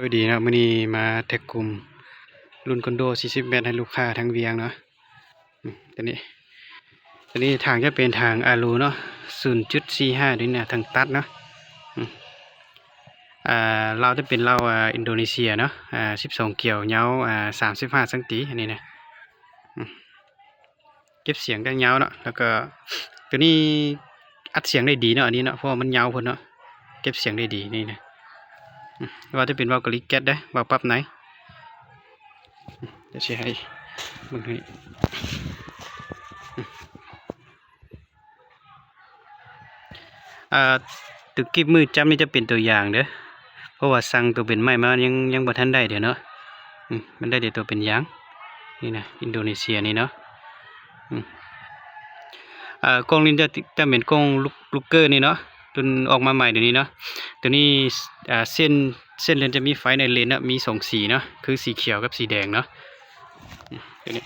ໂດຍດີເນາະ ມື້ນີ້ມາແທັກກຸ່ມລຸ້ນຄອນໂດສີ່ສິບແມັດໃຫ້ລູກຄ້າທາງວຽງເນາະ. ອືມ ຕົວນີ້ ຕົວນີ້ທາງຈະເປັນທາງອາລູເນາະ ສູນຈຸດສີ່ຫ້າ ນີ້ນະ ທາງຕັດເນາະ. ອືມ ອ່າ ລາວຈະເປັນລາວ ອ່າ ອິນໂດເນເຊຍເນາະ ອ່າ ສິບສອງກຽວ ຍາວ ອ່າ ສາມສິບຫ້າຊັງຕີ ອັນນີ້ນະ. ອືມ ເກັບສຽງໄດ້ຍາວເນາະ ແລ້ວກໍຕົວນີ້ອັດສຽງໄດ້ດີເນາະ ອັນນີ້ເນາະ ເພາະວ່າມັນຍາວໂພດເນາະ ເກັບສຽງໄດ້ດີນີ້ນະ. ອືມ ວ່າຈະເປັນວາວກາລີແກັດເດ້ ວາວປັບໃນ. ອືມ ດຽວຊິໃຫ້ເບິ່ງໃຫ້. ອືມ ອ່າ ຕົວກິບມືຈັບນີ້ຈະເປັນຕົວຢາງເດີ້ ເພາະວ່າສັ່ງຕົວເປັນໄມ້ມາ ຍັງ ຍັງບໍ່ທັນໄດ້ເດີ້ເນາະ. ອືມ ມັນໄດ້ແຕ່ຕົວເປັນຢາງ ນີ້ນະ ອິນໂດເນເຊຍນີ້ເນາະ. ອືມ ອ່າ ກ້ອງນີ້ຈະ ຈະເປັນກ້ອງລຸກ ລຸກເກີນີ້ເນາະ ລຸ້ນອອກມາໃໝ່ດຽວນີ້ເນາະ. ຕົວນີ້ ອ່າ ເສັ້ນ ເສັ້ນເລນຈະມີໄຟໃນເລນເນາະ ມີສອງສີເນາະ ຄືສີຂຽວກັບສີແດງເນາະ. ອືມ ຕົວນີ້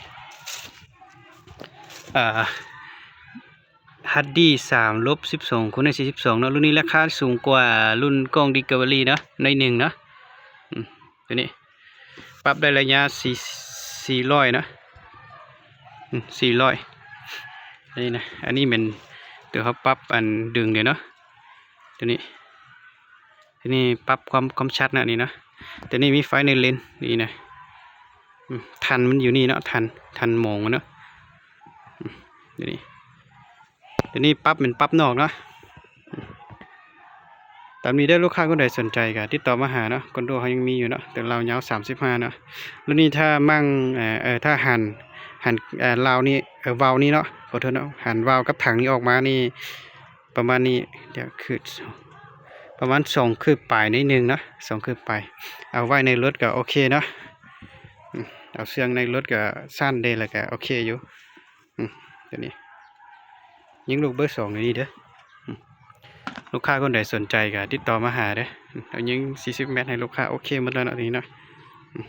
ອ່າ ຮັດດີ ສາມລົບສິບສອງ ຄູນໃນສີ່ສິບສອງເນາະ. ລຸ້ນນີ້ລາຄາສູງກວ່າລຸ້ນກ້ອງດິສຄັຟເວີຣີເນາະ ໜ້ອຍໜຶ່ງເນາະ. ອືມ ຕົວນີ້ປັບໄດ້ໄລຍະສີ່ ສີ່ຮ້ອຍເນາະ. ອືມ ສີ່ຮ້ອຍ ອັນນີ້ນະ ອັນນີ້ແມ່ນຕົວເຮົາປັບອັນດຶງເດ້ເນາະ. ຕົວນີ້ ຕົວນີ້ປັບຄວາມ ຄວາມຊັດນະ ນີ້ນະ. ຕົວນີ້ມີໄຟໃນເລນ ນີ້ນະ. ອືມ ທັນມັນຢູ່ນີ້ເນາະ ທັນ ທັນມອງມັນເນາະ. ອືມ ຕົວນີ້ ຕົວນີ້ປັບເປັນປັບນອກເນາະ. ຕາມນີ້ເດີ້ ລູກຄ້າຄົນໃດສົນໃຈກໍຕິດຕໍ່ມາຫາເນາະ ຄອນໂດເຮົາຍັງມີຢູ່ເນາະ ແຕ່ລາວຍາວສາມສິບຫ້າເນາະ. ລຸ້ນນີ້ຖ້າມັກ ເອີ ເອີ ຖ້າຫັນ ຫັນ ເອີ ລາວນີ້ ເອີ ວາວນີ້ເນາະ ຂໍໂທດເນາະ ຫັນວາວກັບຖັງນີ້ອອກມານີ້ ປະມານນີ້ ດຽວຄື ປະມານສອງຄືບປາຍໜ້ອຍໜຶ່ງເນາະ ສອງຄືບປາຍ. ເອົາໄວ້ໃນລົດກໍໂອເຄເນາະ. ອືມ ເອົາເຊື່ອງໃນລົດກໍສັ້ນເດ້ ແລ້ວກໍໂອເຄຢູ່. ອືມ ຕົວນີ້ຍິງລູກເບີສອງຢູ່ນີ້ເດີ້. ອືມ ລູກຄ້າຄົນໃດສົນໃຈກໍຕິດຕໍ່ມາຫາເດີ້. ອືມ ເອົາຍິງສີ່ສິບແມັດໃຫ້ລູກຄ້າ ໂອເຄໝົດແລ້ວເນາະ ຕົວນີ້ເນາະ. ອືມ